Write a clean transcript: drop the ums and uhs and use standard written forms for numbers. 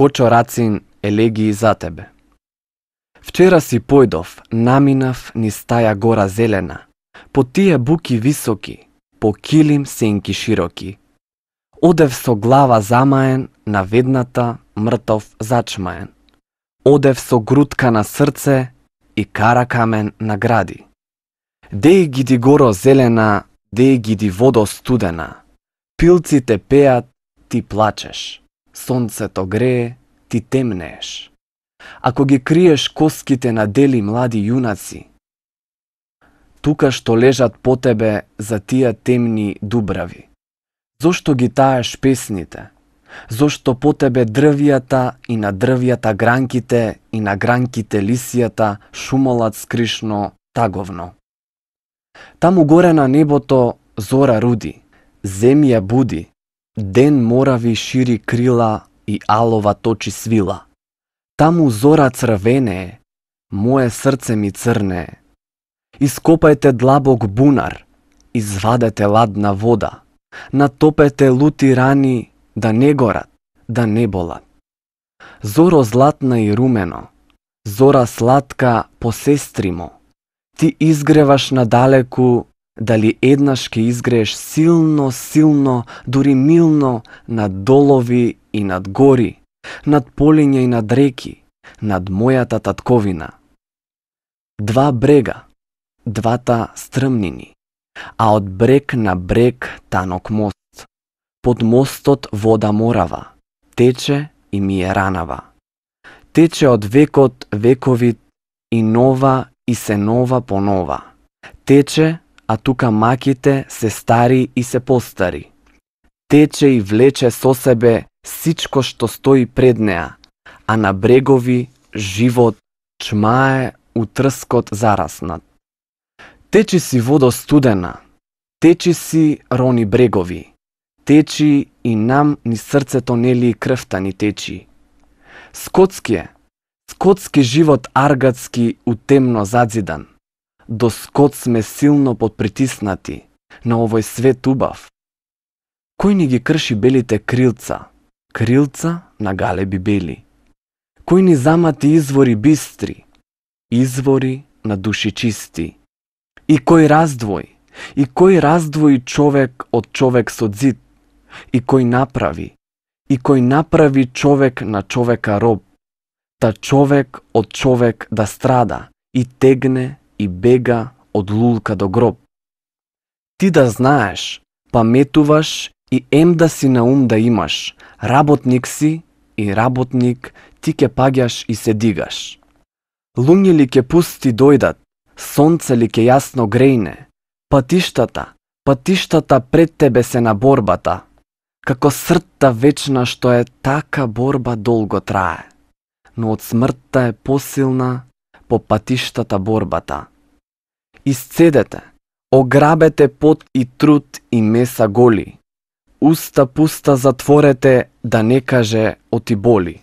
Кочо Рацин елегии за тебе. Вчера си појдов, наминав низ тая гора зелена, по тие буки високи, по килим сенки широки. Одев со глава замаен, на ведната мртов зачмаен. Одев со грудка на срце и каракамен на гради. Деј гиди горо зелена, деј гиди водо студена. Пилците пеат, ти плачеш. Сонцето грее, ти темнееш. Ако ги криеш коските на дели млади јунаци, тука што лежат по тебе за тие темни дубрави. Зошто ги таеш песните? Зошто по тебе дрвијата и на дрвијата гранките и на гранките лисијата шумолат скришно таговно? Таму горе на небото зора руди, земја буди, ден морави шири крила и алова точи свила. Таму зора црвенее, мое срце ми црнее. Ископајте длабок бунар, извадете ладна вода, натопете лути рани да не горат, да не болат. Зоро златна и румено, зора сладка по сестримо, ти изгреваш надалеку, дали еднаш ке изгрееш силно, силно, дури милно над долови и над гори, над полиња и над реки, над мојата татковина. Два брега, двата стрмнини, а од брег на брег танок мост. Под мостот вода морава, тече и ми е ранава. Тече од векот вековит и нова и се нова по нова. Тече, а тука маките се стари и се постари. Тече и влече со себе сичко што стои пред неа, а на брегови живот чмае утрскот зараснат. Течи си водо студена, течи си рони брегови, течи и нам ни срцето нели и крвта ни течи. Скотски живот аргатски утемно задзидан. До скот сме силно подпритиснати, на овој свет убав. Кој ни ги крши белите крилца, крилца на галеби бели? Кој ни замати извори бистри, извори на души чисти? И кој раздвои човек од човек со дзид? И кој направи човек на човека роб? Та човек од човек да страда и тегне и бега од лулка до гроб. Ти да знаеш, паметуваш и да си на ум да имаш, работник си и работник ти ке паѓаш и се дигаш. Луѓе ли ке пусти дојдат, сонце ли ке јасно грејне, патиштата пред тебе се на борбата, како смртта вечна што е така борба долго трае, но од смртта е посилна по патиштата борбата. Исцедете, ограбете пот и труд и меса голи, уста пуста затворете да не каже оти боли.